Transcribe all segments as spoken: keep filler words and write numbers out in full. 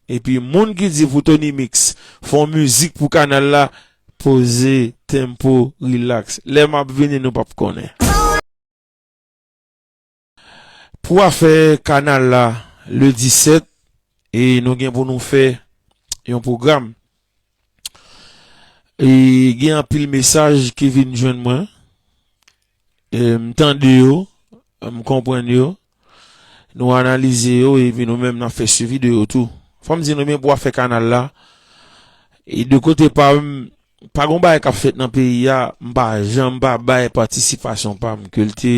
Epi moun ki di pou Tony Mix fè yon mizik pou kanal la, poze, tempo, relax. Lè m ap vini, nou p ap konnen. Pou afè kanal la, le disèt, e nou gen pou nou fè yon pwogram. E gen anpil mesaj ki vin jwenn mwen. E m tande yo, m konprann yo. Nou analize yo, epi nou menm n ap fè swivi de yo tou. Fò m di nou, men pou afè kanal la, e de kote pa m, pa gon bagay k ap fèt nan peyi a, m pa janm pa bay patisipasyon pa m, ke l te,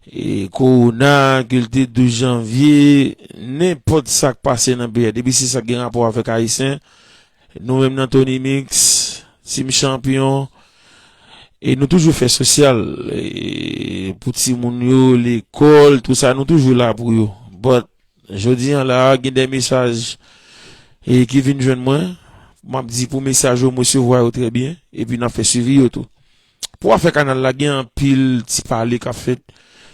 e, kowona, ke l te douz janvye, nenpòt sa k pase nan peyi a, depi se sa k gen rapò avèk Ayisyen, nou menm nan Tony Mix, Team Chanpyon, e nou toujou fè sosyal, e pou timoun yo, lekòl, tou sa, nou toujou la pou yo. But, jodi a la, gen de mesaj, e ki vin jwenn mwen, m ap di pou mesaj yo, m resevwa yo trè byen, epi n ap fè swivi yo tou. Pou afè kanal la, gen anpil ti pale k ap fèt,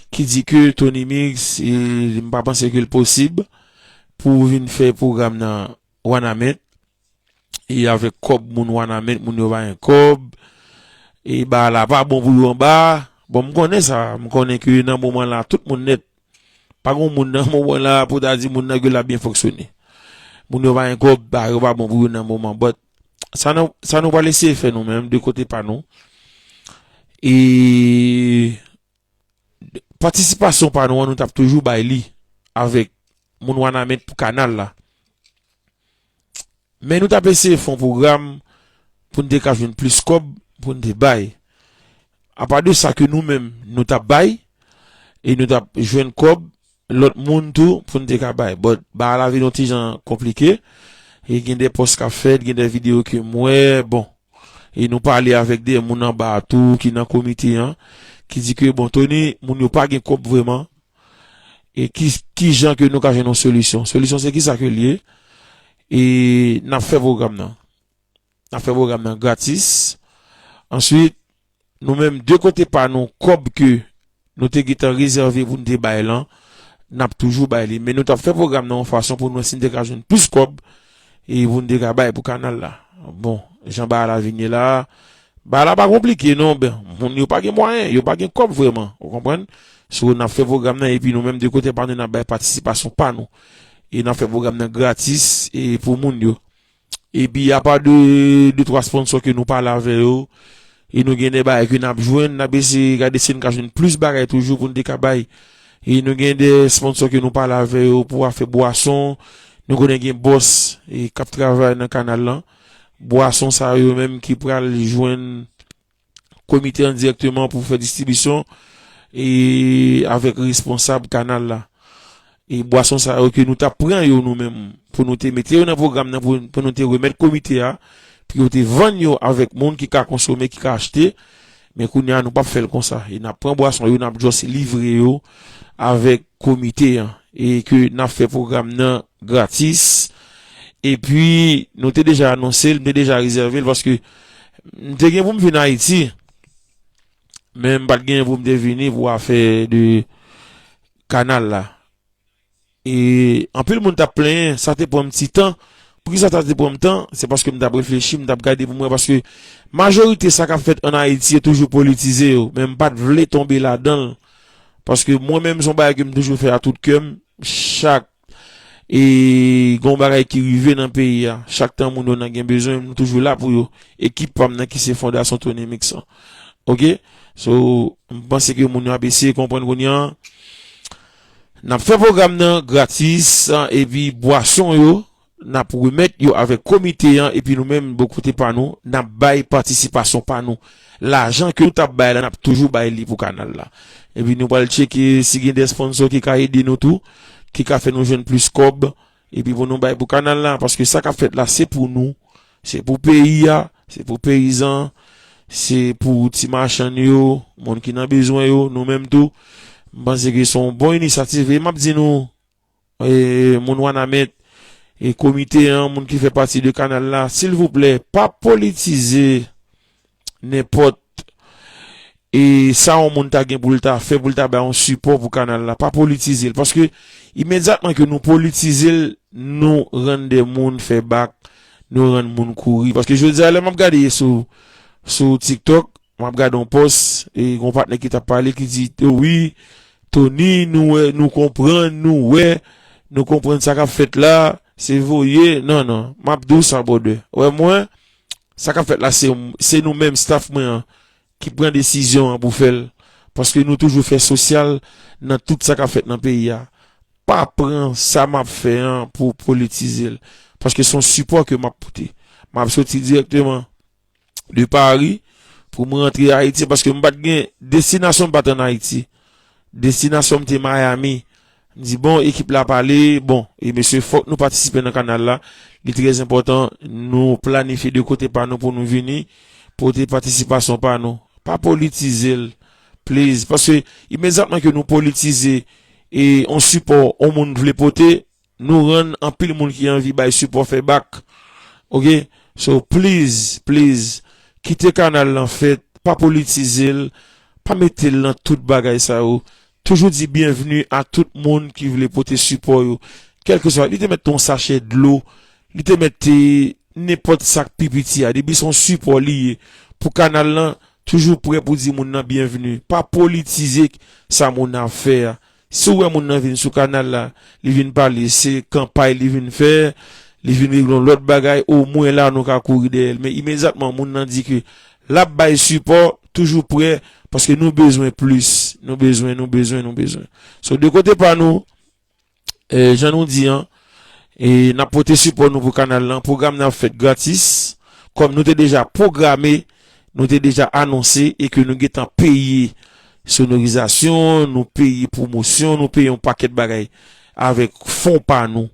ki di ke Tony Mix, e m pa panse ke l posib pou vin fè pwogram nan Wanament, e avèk kòb moun Wanament, moun yo pa gen kòb, e bagay la pa bon pou yo anba. Bon, m konnen sa, m konnen ke nan moman la, tout moun nèt. Pa gen moun nan moman la pou ta di moun nan ke l ap byen fonksyone. Moun yo pa gen kòb, bagay yo pa bon pou yo nan moman. But, sa nou, sa nou pral eseye fè nou menm, de kote pa nou. E patisipasyon pa nou an, nou t ap toujou bay li avèk moun Wanament pou kanal la. Men nou t ap eseye fè yon pwogram pou n te ka jwenn plis kòb pou n te bay. Apa de sa ke nou menm, nou t ap bay, e nou t ap jwenn kòb lòt moun tou pou n te ka bay. But, bagay la vin yon ti jan konplike, e gen de pòs k ap fèt, gen de videyo ke m wè, bon. E nou pale avèk de moun anba a tou ki nan komite an, ki di ke, bon, Tony, moun yo pa gen kòb vrèman, e ki, ki jan ke nou ka jwenn yon solisyon? Solisyon se kisa ke l ye? E n ap fè pwogram nan. N ap fè pwogram nan gratis. Answit, nou menm, de kote pa nou, kòb ke nou te gentan rezève pou n te bay lan, n ap toujou bay li. Men nou t ap fè pwogram nan yon fason pou nou wè si n te ka jwenn plis kòb e pou n te ka bay pou kanal la. Bon, jan bagay la vin ye la, bagay la pa konplike non, ben, moun yo pa gen mwayen, yo pa gen kòb vrèman, ou konprann? So, n ap fè pwogram nan, epi nou menm de kote pa nou, n ap bay patisipasyon pa nou. E n ap fè pwogram nan gratis e pou moun yo. Epi, apa de, de twa sponsò ke nou pale avè yo, e nou gen de bagay ke n ap jwenn, n ap eseye gade si n ka jwenn plis bagay toujou pou n te ka bay. E nou gen de sponsò ke nou pale avè yo pou afè bwason. Nou konnen gen bòs, e, k ap travay nan kanal lan. Bwason sa yo menm ki pral jwenn komite an dirèkteman pou fè distribisyon, e, avèk responsab kanal la. E bwason sa yo ke nou t ap pran yo nou menm, pou nou te mete yo nan pwogram nan, pou, pou nou te remèt komite a, pou yo te vann yo avèk moun ki ka konsome, ki ka achte. Men kounye a, nou p ap fè l konsa. E n ap pran bwason yo, n ap just livre yo avèk komite an. E ke n ap fè pwogram nan gratis. Epi, nou te deja anonse l, m te deja rezève l, paske m te gen pou m vin Ayiti, men m pa t gen pou m te vini pou afè de kanal la. E anpil moun t ap plenyen, sa te pran m ti tan. Poukisa sa te pran m tan? Se paske m t ap reflechi, m t ap gade pou m wè, paske majorite sa k ap fèt ann Ayiti yo toujou politize yo, men m pa t vle tonbe ladan l. Paske mwen menm, se yon bagay ke m toujou fè a tout kè m. Chak, e, gon bagay ki rive nan peyi a, chak tan moun yo nan gen bezwen, m toujou la pou yo. Ekip pa m nan ki se Fondasyon Tony Mix lan. Oke? So, m panse ke moun yo ap eseye konprann kounye a. N ap fè pwogram nan gratis, epi bwason yo, n ap remèt yo avèk komite an, epi nou menm, bò kote pa nou, n ap bay patisipasyon pa nou. Lajan ke nou t ap bay la, n ap toujou bay li pou kanal la. Epi nou pral tcheke si gen de sponsò ki ka ede nou tou, ki ka fè nou jwenn plis kòb, epi pou nou bay pou kanal la, paske sa k ap fèt la, se pou nou, se pou peyi a, se pou peyizan, se pou ti machann yo, moun ki nan bezwen yo, nou menm tou. M panse ke se yon bon inisyativ, e m ap di nou, e, moun Wanament, e komite an, moun ki fè pati de kanal la, silvouplè, pa politize nenpòt, e sa yon moun ta gen pou l ta fè, pou l ta bay yon sipò pou kanal la. Pa politize l. Paske imedyatman ke nou politize l, nou rann de moun fè bak, nou rann moun kouri. Paske jodi a, lè m ap gade sou, sou TikTok, m ap gade yon pòs, e yon patnè ki t ap pale, ki di, "Wi, Tony, nou wè, nou konprann, nou wè, nou konprann sa k ap fèt la, se voye." Non, non, m ap di w sa, brother. Wè mwen, sa k ap fèt la, se, se nou menm, staff mwen an, ki pran desizyon an pou fè l. Paske nou toujou fè sosyal nan tout sa k ap fèt nan peyi a. Pa pran sa m ap fè an pou politize l. Paske se yon sipò ke m ap pote. M ap soti dirèkteman de Paris pou m rantre Ayiti, paske m pa t gen destinasyon, m pa t ann Ayiti. Destinasyon m te Miami. M di, "Bon, ekip la pale, bon, e mesye, fòk nou patisipe nan kanal la. Li trè enpòtan, nou planifye de kote pa nou pou nou vini, pote patisipasyon pa nou." Pa politize l, please. Paske imedyatman ke nou politize e yon sipò yon moun vle pote, nou rann anpil moun ki anvi bay sipò fè bak. Oke? So, please, please, kite kanal lan fèt, pa politize l, pa mete l nan tout bagay sa yo. Toujou di byenvni a tout moun ki vle pote sipò yo. Kèlkeswa, li te mèt te yon sachè dlo, li te mèt te nenpòt sa k pi piti a. Depi se yon sipò li ye pou kanal lan, toujou prè pou di moun nan byenvni. Pa politize sa moun nan ap fè a. Si w wè moun nan vin sou kanal la, li vin pale, se kanpay li vin fè, li vin regle yon lòt bagay, omwen la nou ka kouri dèyè l. Men imedyatman moun nan di ke l ap bay sipò, toujou prè, paske nou bezwen plis. Nou bezwen, nou bezwen, nou bezwen. So, de kote pa nou, e, jan nou di an, e, n ap pote sipò nou pou kanal lan. Pwogram nan ap fèt gratis. Kòm nou te deja pwograme, nou te deja anonse e ke nou gentan peye sonorizasyon, nou peye pwomosyon, nou peye yon pakèt bagay avèk fon pa nou.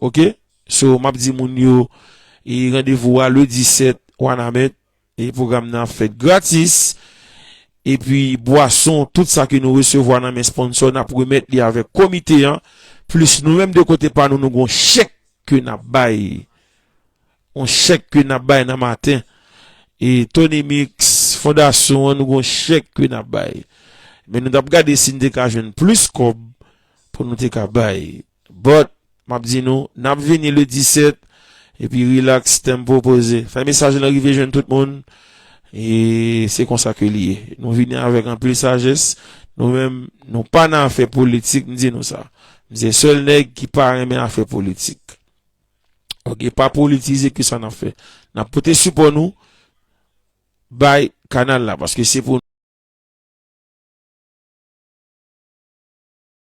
Oke? So, m ap di moun yo, e randevou a le disèt, Wanament, e pwogram nan ap fèt gratis. Epi, bwason, tout sa ke nou resevwa nan men sponsò, n ap remèt li avèk komite an. Plis nou menm de kote pa nou, nou gon chèk ke n ap bay. Yon chèk ke n ap bay nan maten. E Tony Mix, fondasyon an, nou gon chèk ke n ap bay. Men nou t ap gade si n te ka jwenn plis kòb pou nou te ka bay. But, m ap di nou, n ap vini le disèt, epi relax, tempo poze. Fè mesaj lan rive jwenn tout moun, e se konsa ke li ye. Nou vini avèk anpil sajès, nou menm, nou pa nan afè politik, m di nou sa. M se sèl nèg ki pa renmen afè politik. Oke, pa politize ke sa n ap fè. N ap pote sipò nou, bay kanal la, paske se pou